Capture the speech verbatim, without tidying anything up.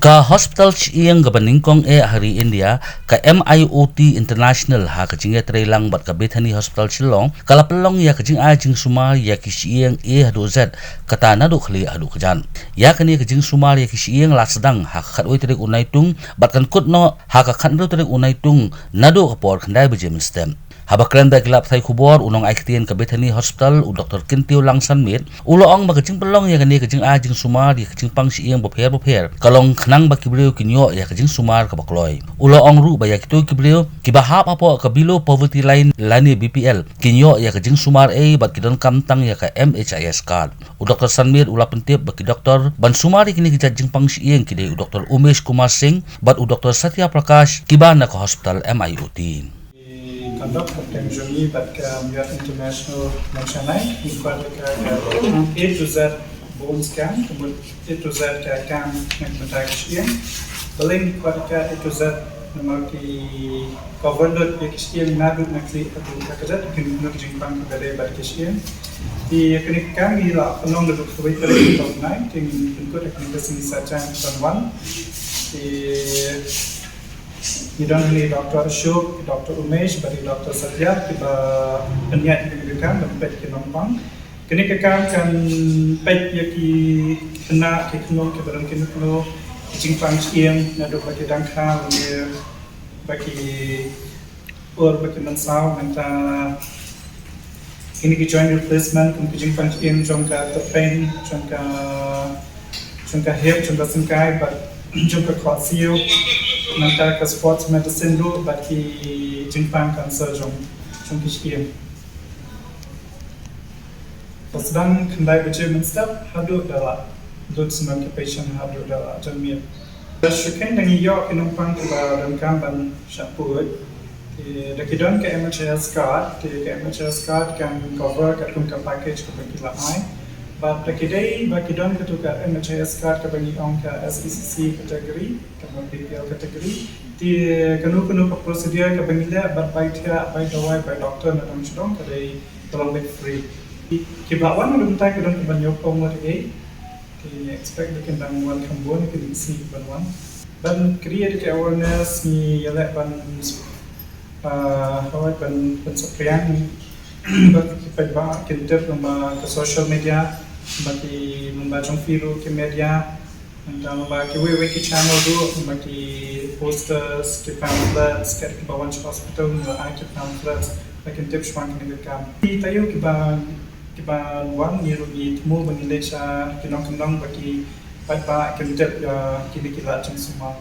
Ka hospital shyieng kaba nyngkong eh ha ri India, ka M I O T International, ha ka jingïatreilang bad ka Bethany Hospital Shillong, ka la pynlong ïa ka jingai jingsumar ïa ki shyieng A haduh Z, kata naduh khlieh haduh kjat. Ïa kane ka jingsumar ïa ki shyieng la sdang ha ka khatwei tarik u Naitung bad kan kut noh ha ka khathynriew tarik u Naitung naduh ka por khyndai baje mynstep. Haba kren bad ki lad pathai khubor, u nongai ktien ka Bethany Hospital, u Doktor Kyntiew Langsanmiet, u la ong ba ka jingpynlong ïa kane ka jingai jingsumar ïa ka jingpang shyieng bapher bapher ka long khnang ba ki briew kin ïoh ïa ka jingsumar kaba kloi. U la ong ruh ba ïa kito ki briew kiba hap hapoh ka below poverty line lane B P L kin ïoh ïa ka jingsumar ei bad ki donkam tang ïa ka M H I S card. U Doktor Sanmiet u la pyntip ba ki doktor ban sumar ïa kine ki jait jingpang shyieng ki dei u Doktor Umesh Kumar Singh bad u Doktor Satya Prakash, kiba na ka hospital M I O T. Conduct ka pdeng jong ngi bad ka Marriott International Mawshynrut, ngi kwah ïa ka A to Z bone scan, ka mut A to Z ka kam na ka bynta ka shyieng. Balei ngi kwah ïa ka A to Z, namar ki cover lut ïa ka shyieng naduh na khlieh haduh na kjat, ki nongpang ka dei bad ka shyieng. Te ïa kane ka kam ngi la pynlong naduh kawei tarik ka bnai, te ngin pynkut ha kane ka sngi Saitjaiñ ban wan. Te ngi don hangne Doktor Ashok, Doktor Umesh bad i Doktor Satya kiba pynïaid ïa kane ka kam ban peit ki nongpang. Kane ka kam kan peit ïa ki khynnah ki khynnah kiba don ki khynnah ki jingpang shyieng naduh ba ki dang kha lane ba ki ur ba ki mynsaw, nangta kine ki joint replacement kum ki jingpang shyieng jong ka tyrpeng, jong ka, jong ka hip, jong ka syngkai bad jong ka khohsiew, nangta ka sports medicine ruh bad ki jingpang cancer jong, jong ki shyieng. Ba sdang khyndai baje mynstep haduh da la lut snem ki patient haduh da la janmiet. Shuh kein da ngi ïoh ki nongpang kiba donkam ban shah pud. Te da ki don ka M H I S card, te ka M H I S card kan cover katkum ka package kaba ki la ai. Bad da ki dei ba ki don katu ka M H I S card kaba ngi ong ka S E C C category, kaba B P L category. Te kano kano ka procedure kaba ngi leh, bad bai thiah, bai dawai, bai doctor na dong sha dong, ka dei ka long beit free. Kiba wan na ka bynta ki don kiba ñiew pong wat ei. Te ngi expect ba kin dang wan kham bun, kin ïohsngew ban wan. Ban create ka awareness ngi ïaleh ban, ah, hawai ban, ban saphriang ba ki paidbah kin tip lyngba ka social media, ba ki lyngba jong phi ruh ki media, nangta lyngba kiwei wei ki channel ruh, lyngba ki posters, ki pamphlets, kat kiba wan sha hospital ngi la ai ki pamphlets ba kin tip shaphang kane ka kam. Ki taïew kiba, kiba wan ngi ruh ngi thmu ba ngin leit sha ki nongkyndong ba ki paidbah kin tip ïa kine ki lad jingsumar.